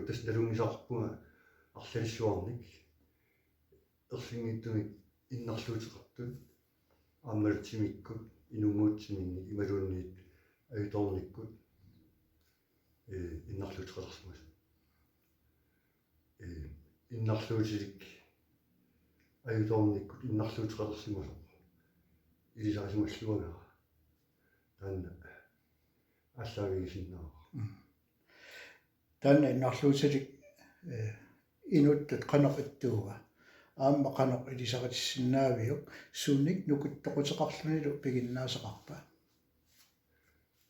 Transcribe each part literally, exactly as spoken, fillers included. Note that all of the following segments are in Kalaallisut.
Tassa nalunngisaqarpunga arlalissuarnik ersinngitsumik innarluuteqartut aammalu timikkut inummut timinnik imaluunniit ajutoornikkut ee innarluuteqalersimasut. Ee innarluutilik ajutoornikkut innarluuteqalersimasoq ilisarisimalluagara taanna aallaavigisinnaavara. Taanna innarluutilik ee inuttut qanoq ittuuva? Aamma qanoq ilisaritissinnaaviuk, sunik nukittoquteqarlunilu piginnaasaqarpa?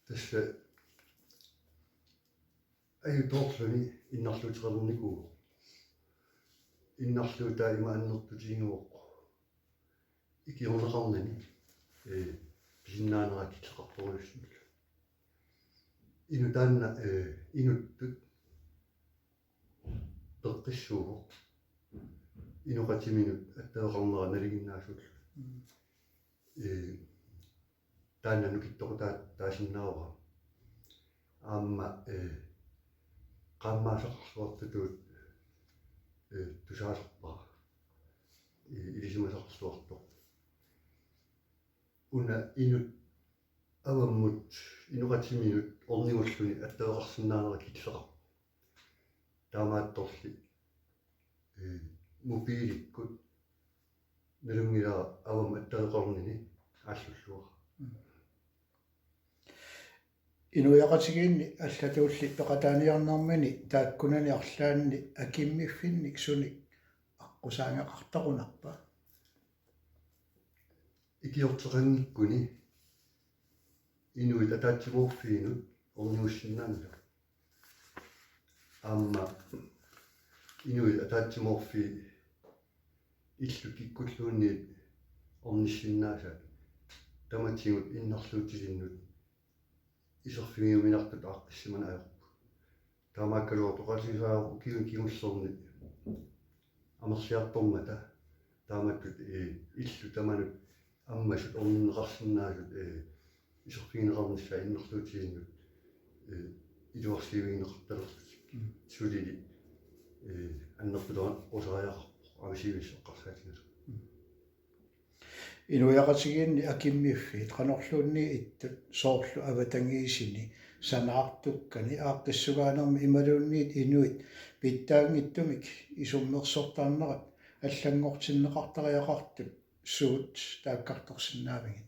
Tassa ajutoorluni innarluuteqalernikuuvoq. Innarluutaa ima annertutiginngivoq ikiorneqarnani ee pisinnaanera killeqartorujussuullugu. Inuk taanna ee inuttut peqqissuuvoq inoqatiminut attaveqarnera nalinginnaasuullugu. Ee taanna nukittoqutaasinnaavara. Aamma ee qaammaasaqarluartutut ee tusaasorpara. Ee ilisimasaqarluartoq. Una inuk avammut inoqatiminut ornigulluni attaveqarsinnaanera killeqarpoq. Taamaattorli ee mobiilikkut nalunngilara avammut attaveqarnini aallulluara. Inuiaqatigiinni allatuulli peqataaniarnermini taakkunani arlaanni akimmiffimminnik sunik aqqusaangeqartarunarpa? Ikiorteqanngikkuni inuit ataatsimoorfiinut ornigussinnaanngilaq. Aamma inuit ataatsimoorfiit illut kikkulluunniit ornissinnaasaat tamatigut innarluutilinnut iserfigiuminartut aaqqissimaneq ajorput. Taamaakkaluartoq oqaatigisariaqarpoq ukiuni kingullerni amerliartormata taamatut ee illut tamanut ammasut orninneqarsinnaasut ee iserfigineqarnissaat innarluutilinnut ee iluarsiivigineqartalerlutik. Sulili ee annertunerusariaqarpoq avasiivissaq eqqarsaatigalugu. Inuiaqatigiinni akimmiffiit qanorluunniit ittut, soorlu avatangiisini, sanaartukkani, aaqqissugaanermi imaluunniit inuit pitsaanngitsumik isummersortarnerat allanngortinneqartariaqartut suut taakkartorsinnaavigit?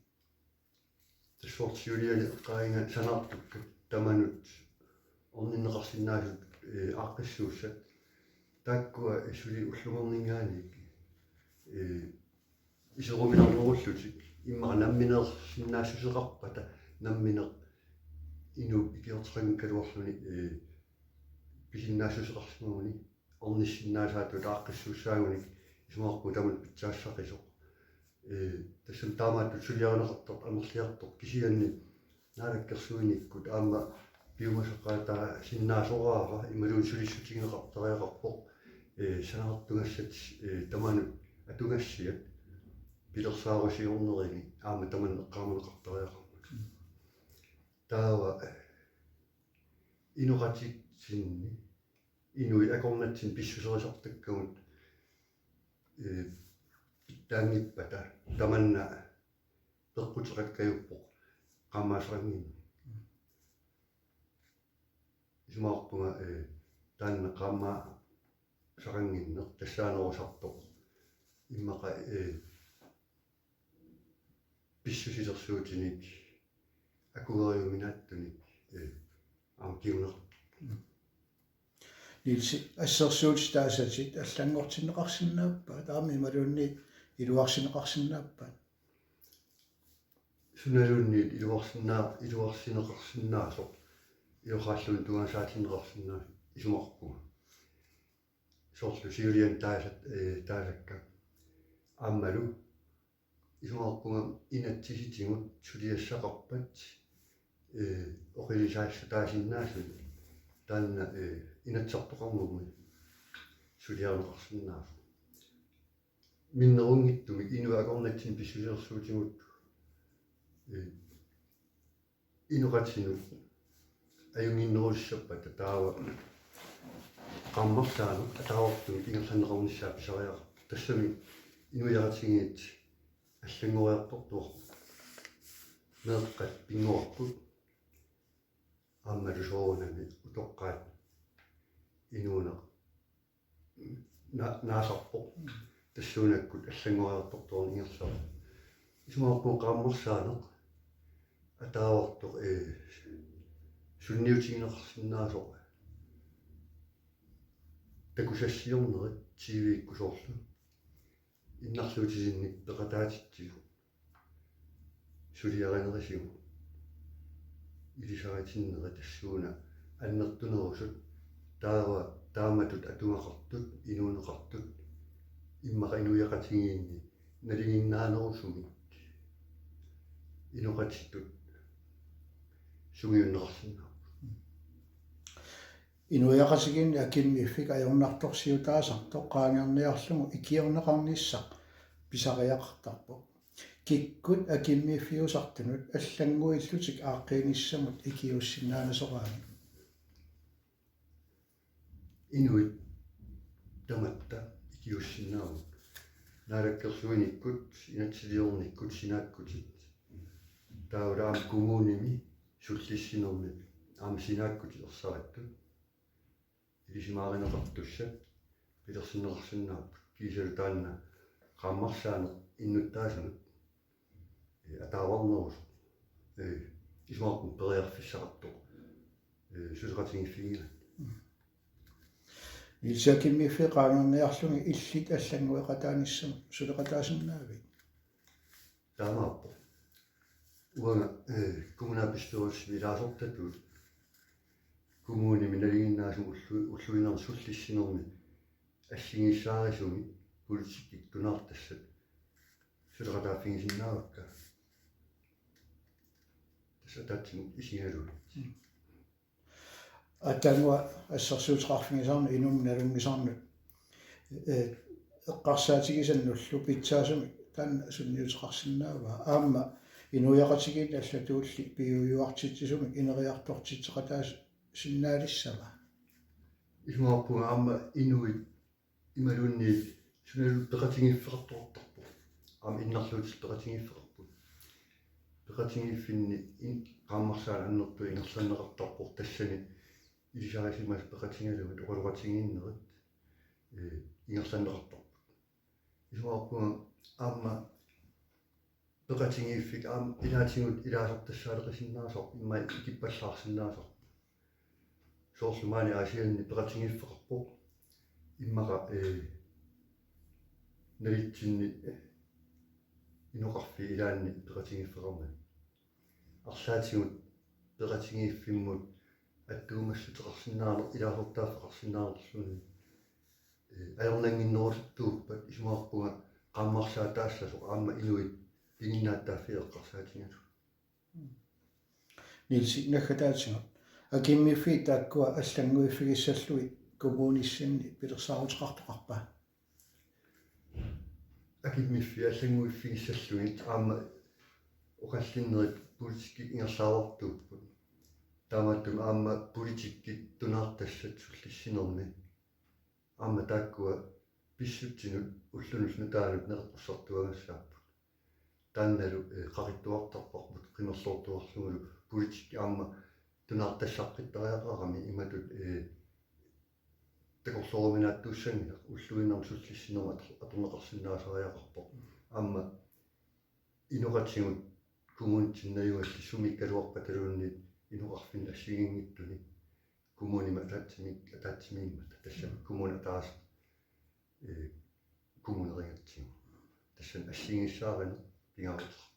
Tassa soorlu siuliani eqqaaginga sanaartukkat tamanut orninneqarsinnaasut ee aaqqissuussat. Taakkua suli ullumimut ingerlaannaq ee iseruminarnerullutik immaqa namminersinnaassuseqarpata nammineq inuup ikiorteqanngikkaluarluni ee pisinnaassuseqarsimaguni ornissinnaasaatut aaqqissuussaagunik isumaqarpunga tamanut pitsaassaqisoq. Ee tassami taamaattut suliarineqartartut amerliartoq kisianni naalakkersuinikkut aamma piumasaqaataasinnaasoraara imaluunniit sulissutigineqartariaqarpoq ee sanaartugassat ee tamanut atugassiat pilersaarusiornerini aamma tamanna eqqaamaneqartariaqarmat. Taava inoqatitsinni inuit akornatsinni pissuserisartakkagut ee pitsaanngippata tamanna peqquteqakkajuppoq qaammaasaqannginneq. Isumaqarpunga ee taanna qaammaasaqannginneq tassaanerusartoq immaqa ee pissusilersuutinik akueriuminaattunik ee aamma kinguneqartarpoq. Niels, assersuutitut taasatit allanngortinneqarsinnaappat aamma imaluunniit iluarsineqarsinnaappat? Sunaluunniit iluarsinnaa-, iluarsineqarsinnaasoq iluaqaarluunniit tungaasaatinneqarsinnaasoq isumaqarpunga. Soorlu siuliani taasat ee taasakka aammalu isumaqarpunga inatsisitigut suliassaqarpat ee oqilisaassataasinnaasut taanna ee inatsisartoqarnermi suliarineqarsinnaasoq. Minnerunngitsumik inuit akornatsinni pissusilersuutigut ee inoqatinut ajunnginnerussappata taava Qaammarsaaneq ataavartumik ingerlanneqarnissaa pisariaqarpoq. Tassami inuiaqatigiit allanngoriartortuarput. Meeqqat pinnguarput. Aammalu soorunami utoqqaat inuuneq na-, naasarpoq. Tassuunakkut allanngoriartortuarneq ingerlavoq. Isumaqarpunga qaammarsaaneq ataavartoq, ee, sunniutigineqarsinnaasoq takusassiornerit T V-kkusoorlu. Innarluutitinnik peqataatitsigu. Suliarinerisigut. Ilisaritinnerit tassuuna annertunerusut taava taamatut atugaqartut, inuuneqartut, immaqa inuiaqatigiinni nalinginnaanerusumik inoqatitut sungiunneqarsinnaapput. Inuiaqatigiinni akimmiffik ajornartorsiutaasartoq qaangerniarlugu ikiorneqarnissaq pisariaqartarpoq. Kikkut akimmiiffiusartunut allannguillutik aaqqiinissamut ikiuussinnaanasoraanni. Inuit tamatta ikiuussinnaavagut. Naalakkersuinikkut, inatsisiliornikkut sinaakkutit. Taavalu aamma kommunimi sullissinermi aamma sinaakkutit ersarittut. Ilisimaarineqartussat pilersinneqarsinnaapput kiisalu taanna qaammarsaaneq innuttaasunut, ee, ataavarnerusoq, ee, isumaqarpunga periarfissaqartoq, ee, suleqatigiiffigigaanni. Niels, akimmiffik qaangerniarlugit illit allanngueqataanissamut suleqataasinnaavit? Taamaappoq. Uanga, ee, kommunalbestyrelsimi ilaasortatut kommunimi nalinginnaasumik ullu-, ulluinnarni sullissinermi assigiissaarisumik politikkikkut tunaartassat suleqataaffigisinnaavakka. Tassa ataatsimut isigalugit. Aatsaannguaq assersuuteqarfigisarnut inummut nalunngisarnut, ee, eqqarsaatigisannullu pitsaasumik taanna sunniuteqarsinnaavaa? Aamma inuiaqatigiit allatuulli piujuartitsisumik ineriartortitseqataasinnaalissava? Isumaqarpunga aamma inuit imaluunniit sunalu peqatigiiffeqartoqartarpoq. Aamma innarluutillu peqatigiiffeqarput. Peqatigiiffinni in-, qaammarsaaneq annertooq ingerlanneqartarpoq, tassani ilisarisimasut peqatigalugit oqaloqatigiinnerit, ee, ingerlanneqartarput. Isumaqarpunga aamma peqatigiiffik aamma ilaatigut ilaasortassaaleqisinnaasoq, immaqa ikippallaarsinnaasoq. Soorlu maani Aasianni peqatigiiffeqarpoq. Immaqa, ee, nalitsinni, ee, inoqarfiit ilaanni peqatigiiffeqarmata. Arlaatigut peqatigiiffimmut attuumassuteqarsinnaaneq ilaasortaaffeqarsinnaanerluunniit, ee, ajornannginnerusuttuuppat isumaqarpunga qaammarsaat taassasoq aamma inuit piginnaattaaffiit eqqarsaatigalugit. Niels, naggataatigut. Akimmiffik taakkua allannguiffigissallugit kommunissinni pilersaaruteqartoqarpa? Akimmiffik allannguiffigissallugit aamma oqallinnerit politikkikkut ingerlaavartuupput. Taamaattumik aamma politikkikkut tunaartassat sullissinermi aamma taakkua pissutsinut ullunut nutaanut neqeqqussartuagassaapput. Taannalu, ee, qaqittuartarparput qimerloortuarlugulu politikki aamma tunaartassaqqittariaqarami imatut, ee, takorlooruminaattuussanngilaq, ulluinnarni sullissinermi ator-, atorneqarsinnaasariaqarpoq. Aamma inoqatigut kommunitsinni najugallit sumiikkaluarpataluunniit inoqarfinni assigiinngitsuni kommunimi ataatsimi-, ataatsimiimmata, tassami kommuni ataaseq, ee, kommunerigatsigu. Tassani assigiissaarineq pingaaruteqarpoq.